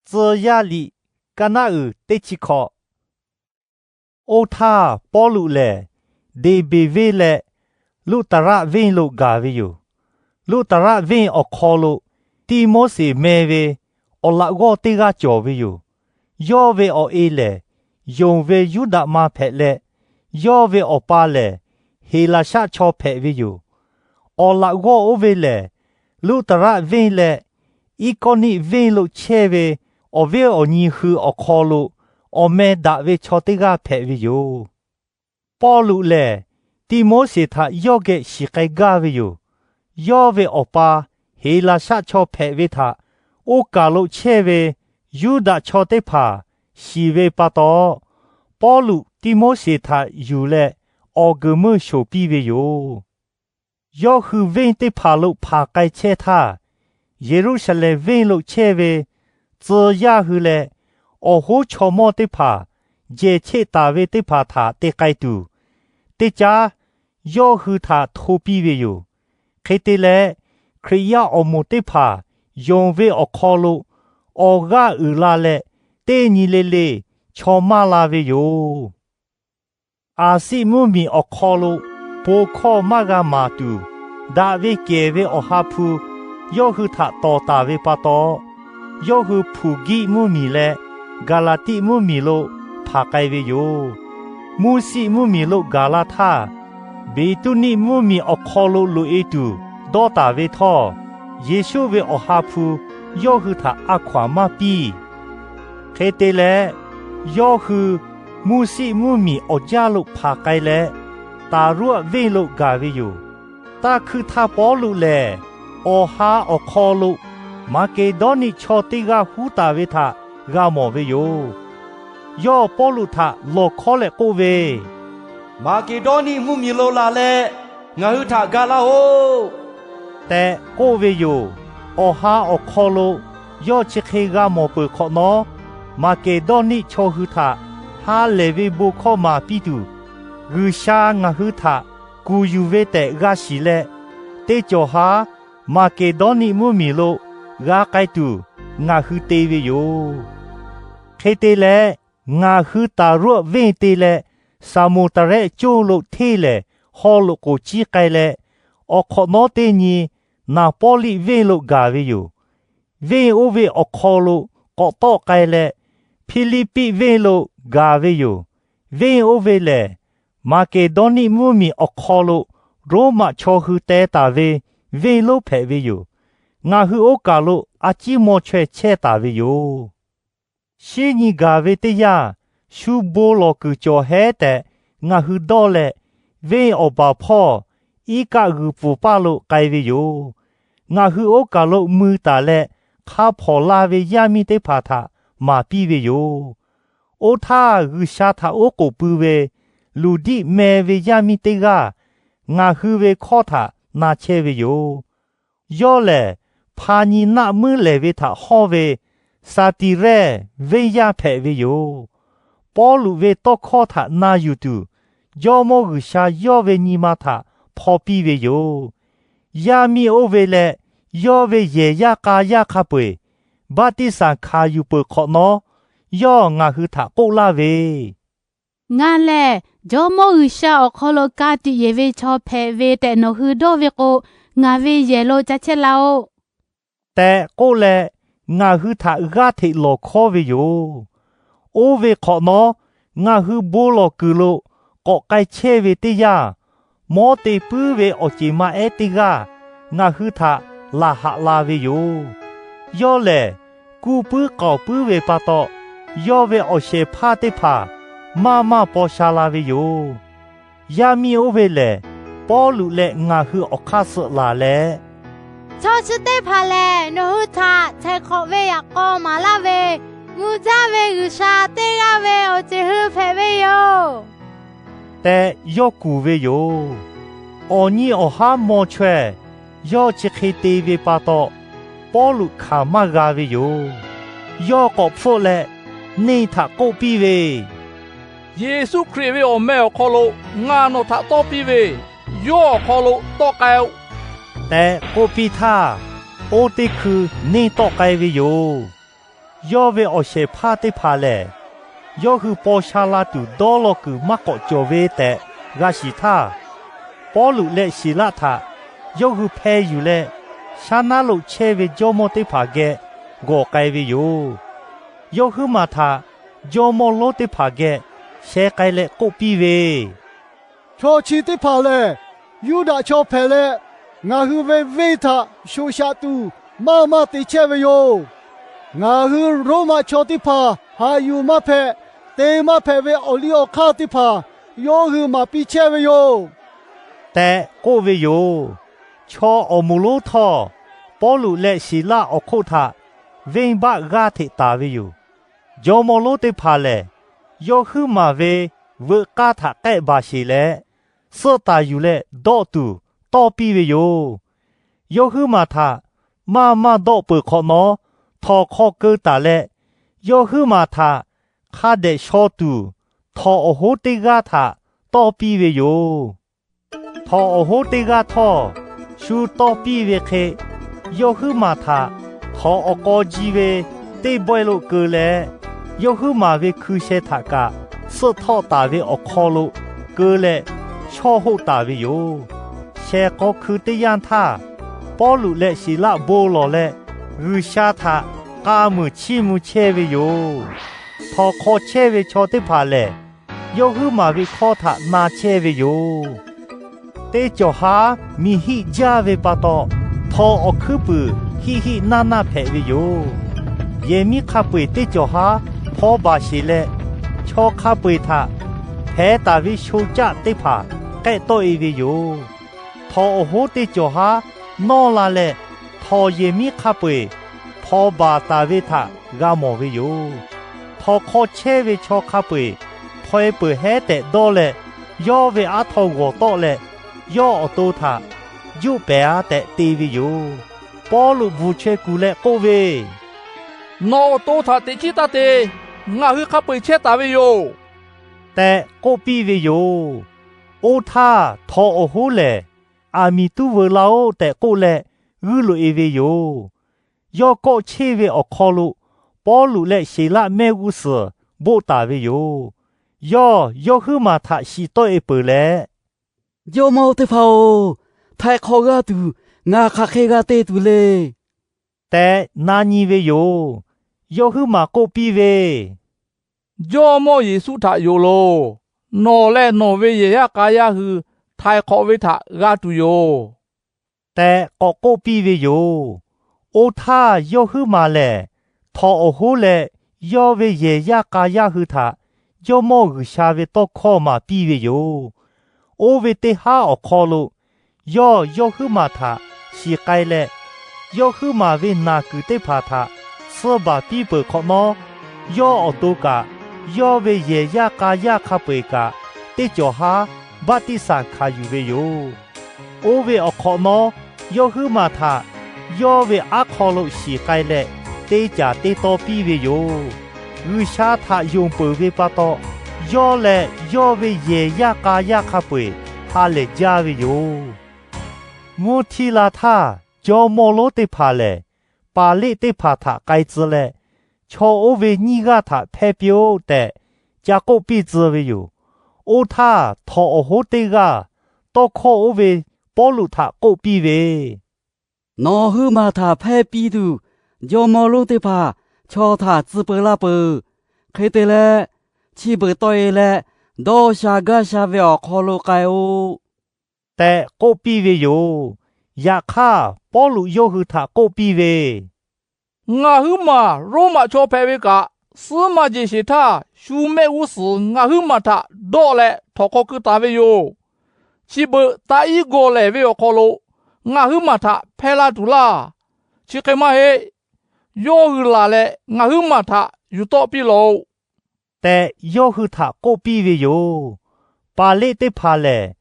Tcuh yaˇ liꞈ, kaˇ naˆ uiˍ teˇ chi hkawꞈ. Oˇ htaˇ, Pawˇluꞈ lehˬ Deˍbeˍ venˇ leh Luˉtaˍraˆ venˇ lo gaˬ ve yoˬ. Luˉtaˍraˆ venˇ awˬ hk'aw lo Tiˆmoˉseˍ meh ve awˬ laꞈ g'awˇ teˇ g'aˇ cawˬ ve yoˬ. Yawˇ ve awˬ e lehˬ, yonˍ ve Yuˇdaꞈ ma hpehꞈ leh, yawˇ ve awˬ pa lehˬ Heˍlaˍsaˆ chaw hpehꞈ ve yoˬ. Awˬ laꞈ g'awˇ oˇ ve lehˬ, Luˉtaˍraˆ venˇ leh Iˉkawˇniˆ venˇ lo chehˇ ve awˬ viˉ awˬ nyi hui awˬ hk'aw lo awˬ meh daꞈ ve chaw teˇ g'aˇ hpehꞈ ve yoˬ. Pawˇluꞈ lehˬ, Tiˆmoˉseˍ htaꞈ yawˇ geh shiˍ k'ai gaˇ ve yoˬ. Yawˇ ve awˬ pa Heˍlaˍsaˆ chaw hpehꞈ ve htaꞈ oˇ kaˬ lo chehˇ ve Yuˇdaꞈ chaw teˇ hpaˍ shiˍ ve pa taw, Pawˇluꞈ Tiˆmoˉseˍ htaꞈ yuˬ leh awˬ guiˬ meuˇ shoˍ piˇ ve yoˬ. Yawˇ hui venˇ teˇ hpaˍ lo hpanˍ k'ai chehˇ htaˇ, Yeˍruˆsaˍlehnˍ venˇ lo chehˇ ve tcuh yaˇ hui leh awˬ hoˉ chaw mawˇ teˇ hpaˍ jehˬ cheˆ taˍ ve teˇ hpaˍ htaꞈ te k'ai tuˬ, teˇ caˉ yawˇ hui htaꞈ hto piˇ ve yoˬ. Hk'e te leh, Hkriꞈ yaˇ awˬ moˍ teˇ hpaˍ yonˍ ve awˬ hk'aw lo awˬ g'aˇ uiˍ la leh, teˇ nyi le le chaw maˇ la ve yoˬ. Aˍsiˆ mvuhˇmiˬ awˬ hk'aw lo bon hkawˇ maˇ g'a maˍ tuˬ, daꞈ ve kehˬ ve Awˬ ha hpu yawˇ hui htaꞈ tawˍ taˍ ve pa taw, yawˇ hui Hpuˍgiˆ mvuhˇmiˬ leh Gaˍlaˍtiˆ mvuhˇmiˬ lo hpanˍ k'ai ve yoˬ. Muˇsiˆ mvuhˇmiˬ lo gaˬ la htaˇ, Beˍtuˇniˆ mvuhˇmiˬ awˬ hk'aw lo loꞈ-e tuˬ dawˇ taˍ ve htawˇ, Yeˍsuˆ ve Awˬ ha hpu yawˇ hui htaꞈ a hkaw-anˬ maˇ piˇ. Hk'e te leh, yawˇ hui Muˇsiˆ mvuhˇmiˬ awˬ jaˇ lo hpanˍ k'ai leh, Taˍruˆaˆ venˇ lo gaˬ ve yoˬ. Taˇ hkuiˇ htaˇ, Pawˇluꞈ lehˬ awˬ ha awˬ hk'aw lo Maˍkeˍdawˇniˆ chaw teˇ g'aˇ huˉ taˍ ve htaꞈ g'a mawˬ ve yoˬ. Yawˇ Pawˇluꞈ htaꞈ lawˬ hkawˉ leh k'oˆ ve, Maˍkeˍdawˇniˆ mvuhˇmiˬ lo laˬ leh ngaˬ hui htaꞈ ga laˇ-oˆ tehꞈ k'oˆ ve yoˬ. Awˬ ha awˬ hk'aw lo yawˇ chi hk'e g'a mawˬ peuˬ hk'awꞈ nawˉ, Maˍkeˍdawˇniˆ chaw hui htaꞈ ha lehˬ ve bon hkawˇ maˍ piˇ tuˬ, G'uiˬsha ngaˬ hui htaꞈ kuˬ yuˬ ve tehꞈ g'a shiˍ leh, teˇ cawˬ haˉ Maˍkeˍdawˇniˆ mvuhˇmiˬ lo g'a k'ai tuˬ ngaˬ hui te ve yoˬ. Hk'e te leh, ngaˬ hui Taˍruˆaˆ venˇ te leh Saˍmoˍtaˍrehˆ coˇ lo hteˇ lehˬ, haw loꞈ k'oˍ ciˇ k'ai leh, awˬ hk'awꞈ nawˉ teˇ nyi Naˍpawˇliˆ venˇ lo gaˬ ve yoˬ. Venˇ oˇ ve awˬ hk'aw lo k'awꞈ tawˆ k'ai leh, Hpiˇliˇpiˆ venˇ lo gaˬ ve yoˬ. Venˇ oˇ ve lehˬ, Maˍkeˍdawˇniˆ mvuhˇmiˬ awˬ hk'aw lo Roˉmaꞈ chaw hui teh taˍ ve venˇ lonˉ hpehꞈ ve yoˬ. Ngaˬ hui oˇ kaˬ lo a ciˉ maw chaweh chehˇ taˍ ve yoˬ. Shinˉ nyi gaˬ ve teˇ yanˇ, shu bon lawˬ kuiˬ cawˬ hehˉ tehꞈ ngaˬ hui dawˇ leh, venˇ awˬ baˬ hpawˇ iˉ kaˆ g'uiˬ pfuhˍ paˇ lo k'ai ve yoˬ. Ngaˬ hui oˇ kaˬ lo mui taˍ leh hk'a hpawnˬ la ve yaˇ miˇ teˇ hpaˍ htaꞈ maˍ piˇ ve yoˬ. Oˇ htaˇ, G'uiˬsha htaꞈ oˉ k'oˍ pui ve Luˍdiˆ meh ve yaˇ miˇ teˇ g'aˇ ngaˬ hui ve hkawˇ htaꞈ na chehˇ ve yoˬ. Yawˇ lehˬ, hpa nyi naˆ meuˉ lehˍ ve htaꞈ hawˇ ve Saˍtiˍrehˇ venˇ yaˇ hpehꞈ ve yoˬ. Pawˇluꞈ ve tawˇ hkawˇ htaꞈ na yuˬ tuˬ, Jawˇmawˇ G'uiˬsha yawˇ ve nyi ma htaꞈ hpaw piˇ ve yoˬ. Yaˇ miˇ oˇ ve leh yawˇ ve yehˬ yaˇ k'a yaˇ hk'a peu-eˬ baˆtiˆsaˬ hkanˍ yuˬ peuˬ hk'awꞈ nawˉ, yawˇ ngaˬ hui htaꞈ k'oˆ laˇ ve, Ngaˬ lehˬ Jawˇmawˇ G'uiˬsha awˬ hk'aw lo ka tiꞈ yeˬ ve chaw hpehꞈ ve tehꞈ nawˬ hui dawˇ ve k'o, ngaˬ ve yehˬ lo ca chehˇ laˇ-oˆ tehꞈ k'oˆ leh, ngaˬ hui htaꞈ g'aˇ hteꞈ lawˬ hkawˉ ve yoˬ. Oˇ ve hk'awꞈ nawˉ, ngaˬ hui bon lawˬ kuiˬ lo k'awꞈ k'ai chehˇ ve teˇ yanˇ, mawˉ te puiˉ ve awˬ ceˬ ma ehˉ teˇ g'aˇ ngaˬ hui htaꞈ laˬ haꞈ la ve yoˬ. Yawˇ lehˬ, kuˇ puiˉ k'aoˍ puiˉ ve pa taw, yawˇ ve awˬ shehˍ hpaˇ teˇ hpaˍ maˇ maˇ paw sha la ve yoˬ. Yaˇ miˇ oˇ ve lehˬ, Pawˇluꞈ leh ngaˬ hui awˬ hk'aˇ suh laˬ leh, Chaw chi teˇ hpaˍ lehˬ, nawˬ hui htaꞈ htaiˍ hk'awꞈ ve yaꞈ k'aw maˍ laˇ ve mvuh jaˇ ve G'uiˬsha teˇ g'aˇ ve awˬ ceˬ hui hpehꞈ ve yoˬ tehꞈ yawˇ kuˬ ve yoˬ. Awˬ nyi awˬ haˉ maw chaweh yawˇ chi hk'e te ve pa taw, Pawˇluꞈ hkanˍ maˇ g'a ve yoˬ. Yawˇ k'awꞈ hpfuhˆ leh neˇ htaꞈ k'oˆ piˇ ve, Yeˍsuˆ Hkriꞈ ve awˬ meh awˬ hk'aw lo ngaˬ nawˬ htaꞈ tawˇ piˇ ve, yawˇ awˬ hk'aw lo tawˆ k'ai-oˆ tehꞈ k'oˆ piˇ htaˇ, oˇ teˇ hkui neˇ tawˆ k'ai ve yoˬ. Yawˇ ve awˬ shehˍ hpaˇ teˇ hpaˍ lehˬ, yawˇ hui paw sha la tuˬ dawˇ law kuiˬ maˇ k'awꞈ cawˬ ve tehꞈ g'a shiˍ htaˇ, Pawˇluꞈ leh Siˍlaˆ htaꞈ yawˇ hui hpeh yuˬ leh, shaˉ naˉ lo chehˇ ve jawˇ mawˇ teˇ hpaˍ geh g'awˬ k'ai ve yoˬ. Yawˇ huiˉ maˬ htaꞈ jawˇ mawˇ lonˉ teˇ hpaˍ geh sheh k'ai leh k'oˆ piˇ ve, Chaw chi teˇ hpaˍ lehˬ, Yuˇdaꞈ chaw hpehꞈ leh, ngaˬ hui ve venˇ htaꞈ shoꞈ shaꞈ tuˬ maˇ maˇ te chehˇ ve yoˬ. Ngaˬ hui Roˉmaꞈ chaw teˇ hpaˍ haꞈ yuˬ maˇ hpehꞈ, te maˇ hpehꞈ ve awˬ liˇ awˬ hk'aˇ teˇ hpaˍ yawˇ hui maˍ piˇ chehˇ ve yoˬ tehꞈ k'oˆ ve yoˬ. Chaw awˬ moˍ lonˉ htawˇ, Pawˇluꞈ leh Siˍlaˆ awˬ hk'oˆ htaꞈ venˇbaˆ g'aˇ hteꞈ taˍ ve yoˬ. Jawˇ mawˇ lonˉ teˇ hpaˍ lehˬ, yawˇ huiˉ maˬ ve veuꞈ k'aˇ htaꞈ k'ehˆ baˬ sheˬ leh, suhˆ taˍ yuˬ leh dawˆ tuˬ tawˇ piˇ ve yoˬ. Yawˇ huiˉ maˬ htaꞈ maˇ maˇ dawˆ peuˬ hk'awꞈ nawˉ, htawnˍ hk'aw keu taˍ leh, yawˇ huiˉ maˬ htaꞈ hk'a dehꞈ shaw tuˬ htawnˍ awˬ hoˉ teˇ g'aˇ htaꞈ tawˇ piˇ ve yoˬ. Htawnˍ awˬ hoˉ teˇ g'aˇ htawˇ, shu tawˇ piˇ ve hk'e, yawˇ huiˉ maˬ htaꞈ htawnˍ awˬ k'aw ji ve teˇ bawehˇ lo keu leh, yawˇ huiˉ maˬ ve hkui sheh htaꞈ kaꞈ suhˆ htawˆ taˍ ve awˬ hk'aw lo keu leh shawˇ hoˆ taˍ ve yoˬ. Shehˍ k'aw hkui teˇ yanˇ htaˇ, Pawˇluꞈ leh Siˍlaˆ bon lawˬ leh, G'uiˬsha htaꞈ k'a muiˬ chiˇ mvuh chehˇ ve yoˬ. Htawnˍ hk'aw chehˇ ve chaw teˇ hpaˍ lehˬ, yawˇ huiˉ maˬ ve hkawˇ htaꞈ na chehˇ ve yoˬ. Teˇ cawˬ haˉ miˬ hiˆ jaˇ ve pa taw, htawnˍ awˬ hkuiˉ puiˍ hiˆ hiˆ naˇ naˇ hpehꞈ ve yoˬ. Yehˬ miˉ hk'a peu-eˬ teˇ cawˬ haˉ hpaw baˬ sheˬ leh, chaw hk'a peu-eˬ htaꞈ hpehꞈ taˍ ve sho caˆ teˇ hpaˍ k'ehˆ tawˆ-e ve yoˬ. Htawnˍ awˬ hoˉ teˇ cawˬ haˉ nawˇ la leh, htawnˍ yehˬ miˉ hk'a peu-eˬ hpaw baˬ taˍ ve htaꞈ g'a mawˬ ve yoˬ. Htawnˍ hk'aw chehˇ ve chaw hk'a peu-eˬ hpaw-e peuˬ hehˉ tehꞈ dawˇ leh, yawˇ ve aˉ htaw g'awˬ tawˆ leh, yawˇ awˬ to htaꞈ juˆ pehˍ-a tehꞈ te ve yoˬ. Pawˇluꞈ bvuhˬ chaweh kuˬ leh k'oˆ ve, Nawˬ awˬ to htaꞈ teꞈ chiˉ taˇ te. Ngaˬ hui hk'a peu-eˬ chehˇ taˍ ve yoˬ tehꞈ k'oˆ piˇ ve yoˬ. Oˇ htaˇ htawnˍ awˬ hoˉ lehˬ, Aˍmiˍtuˉ veu laˇ-oˆ tehꞈ k'oˆ leh g'uiˇ loꞈ-e ve yoˬ. Yawˇ kawˆ cheˇ ve awˬ hk'aw lo Pawˇluꞈ leh Siˍlaˆ mehˆ g'uˇ suhˍ boˆ taˍ ve yoˬ. Yawˇ yawˇ huiˉ maˬ htaꞈ shiˍ tawˆ-e peuˬ leh, Jawˇmawˇ teˇ hpaˍ-oˬ, htaiˍ hk'awꞈ g'a tuˬ ngaˬ hk'aˬ hk'e g'a te tuˬ le tehꞈ na nyi ve yoˬ. Yawˇ huiˉ maˬ k'oˆ piˇ ve, Jawˇmawˇ Yeˍsuˆ htaꞈ yonˍ loˬ. Nawˬ leh nawˬ ve yehˬ yaˇ k'a yaˇ hui htaiˍ hk'awꞈ ve htaꞈ g'a tuˬ yoˬ tehꞈ k'awꞈ k'oˆ piˇ ve yoˬ. Oˇ htaˇ yawˇ huiˉ maˬ lehˬ, htawnˍ awˬ hoˉ leh yawˇ ve yehˬ yaˇ k'a yaˇ hui htaꞈ Jawˇmawˇ G'uiˬsha ve tawˇ hkawˇ maˍ piˇ ve yoˬ. Oˇ ve teˇ haˉ awˬ hk'aw lo, yawˇ yawˇ huiˉ maˬ htaꞈ shiˍ k'ai leh, yawˇ huiˉ maˬ ve naˬ kuiˬ teˇ hpaˍ htaꞈ suh baˬ piˇ peuˬ hk'awꞈ nawˉ, yawˇ awˬ to kaꞈ yawˇ ve yehˬ yaˇ k'a yaˇ hk'a peu-eˬ kaꞈ teˇ cawˬ haˉ baˆtiˆsaˬ hkanˍ yuˬ ve yoˬ. Oˇ ve awˬ hk'awꞈ nawˉ, yawˇ huiˉ maˬ htaꞈ yawˇ ve aˉ hk'aw lo shiˍ k'ai leh te caˍ te taw piˇ ve yoˬ. G'uiˬsha htaꞈ yonˍ peuˬ ve pa taw, yawˇ leh yawˇ ve yehˬ yaˇ k'a yaˇ hk'a peu-eˬ ha lehˬ jaˇ ve yoˬ. Mvuhˇ htiˇ la htaˇ, jawˇmawˇ lonˉ teˇ hpaˍ lehˬ, Paˍleˆ teˇ hpaˍ htaꞈ k'ai tcuh leh, chaw oˇ ve nyiˇ g'aˇ htaꞈ hpehˇ piˇ-oˆ tehꞈ ca k'oˆ piˇ tcuh ve yoˬ. Oˇ htaˇ, htawnˍ awˬ hoˉ teˇ g'aˇ tawˇ hkawˇ oˇ ve Pawˇluꞈ htaꞈ k'oˆ piˇ ve, Nawˬ huiˉ maˬ htaꞈ hpehˇ piˇ tuˬ, jawˇmawˇ lonˉ teˇ hpaˍ chaw htaꞈ tcuh peu laˇ peuˬ. Hk'e te leh, chi beuꞈ tawˆ-e leh, dawˇ sha gaˇ sha ve awˬ hk'aw lo k'ai-oˆ tehꞈ k'oˆ piˇ ve yoˬ. Yaꞈ hk'aˇ, Pawˇluꞈ yawˇ hui htaꞈ k'oˆ piˇ ve, Ngaˬ huiˉ maˬ Roˉmaꞈ chaw hpehꞈ ve kaꞈ, suhˉ maˇ jeˬ sheˍ htaˇ, shu mehˆ g'uˇ suhˍ ngaˬ huiˉ maˬ htaꞈ dawˆ leh htawnˍ hk'aw keu taˍ ve yoˬ. Chi beuꞈ taꞈ iˉ gawˬ lehˬ ve awˬ hk'aw lo ngaˬ huiˉ maˬ htaꞈ hpehˇ laˇ tuˬ laˇ. Chi hk'e maˇ heˆ. Yawˇ hui laˬ leh ngaˬ huiˉ maˬ htaꞈ yuˬ tawˆ piˇ lawˬ-oꞈ tehꞈ, yawˇ hui htaꞈ k'oˆ piˇ ve yoˬ. Paˍleˆ teˇ hpaˍ lehˬ,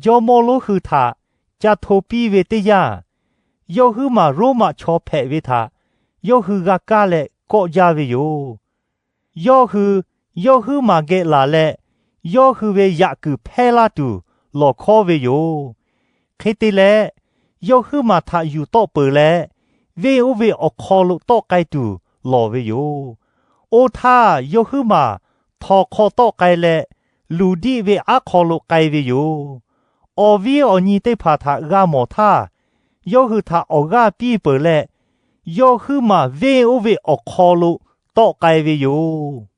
jawˇmawˇ lonˉ hui htaꞈ ca hto piˇ ve teˇ yanˇ, yawˇ huiˉ maˬ Roˉmaꞈ chaw hpehꞈ ve htaꞈ yawˇ hui g'a kaˇ leh kawˆ jaˇ ve yoˬ. Yawˇ hui yawˇ huiˉ maˬ geh laˬ leh, yawˇ hui ve yaꞈ kuiˬ hpehˇ laˇ tuˬ lawˬ hkawˉ ve yoˬ. Hk'e te leh, yawˇ huiˉ maˬ htaꞈ yuˬ tawˆ peuˬ leh, venˇ oˇ ve awˬ hk'aw lo tawˆ k'ai tuˬ lawˬ ve yoˬ. Oˇ htaˇ, yawˇ huiˉ maˬ htawnˍ hk'aw tawˆ k'ai leh, luˬ diˆ ve aˉ hk'aw lo k'ai ve yoˬ. Awˬ viˉ awˬ nyi teˇ hpaˍ htaꞈ g'a mawˬ htaˇ, yawˇ hui htaꞈ awˬ g'aˇ piˇ peuˬ leh, yawˇ huiˉ maˬ venˇ oˇ ve awˬ hk'aw lo tawˆ k'ai ve yoˬ.